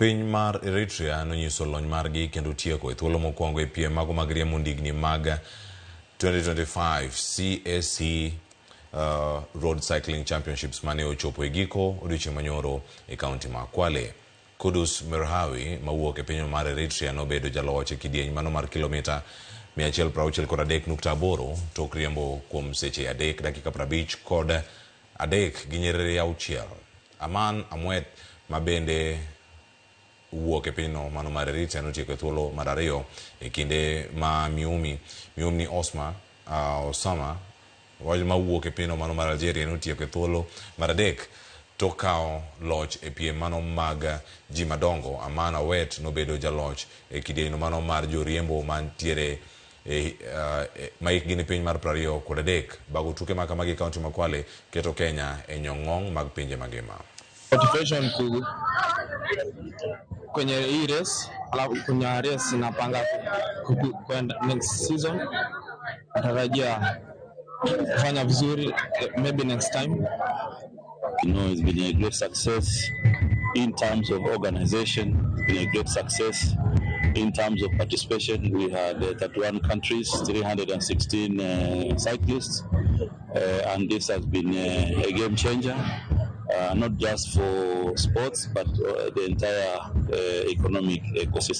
Piny mar Eritrea nonyiso lony margi kendo tieko e thuolo mokwongo e piem mago mag riembo ndigni mag 2025 CAC Road Cycling Championships mane ochopo e giko odiochieng' manyoro e kaunti ma Kwale. Kudus Merhawi mawuok e piny mar Eritrea nobedo jaloch e kidieny mano mar kilomita 163.8 tok riembo kuom seche 3 dakika 53 gi nyiriri 6. Aman Amwet ma bende wuok e pinyno mano mar Eritrea notieko e thuolo mar ariyo e kinde ma Miumi Osama mawuok e pinyno mano mar Algeria notieko e thuolo mar adek tok kawo loch e piem mano mag ji madongo. Aman Awet nobedo jaloch e kidieny mano mar joriembo mantiere ma hikgi ni piny mar 23. Bago tuke ma kamagi e kaunti ma Kwale keto Kenya e nyong'ong' mag pinje mangima. Motivation kwenye hii race, alafu kwenye race napanga kwenda next season, natarajia kufanya vizuri maybe next time. It's been a great success in terms of organization. It's been a great success in terms of participation. We had 31 countries, 316 cyclists, and this has been a game changer, not just for sports, but the entire economic ecosystem.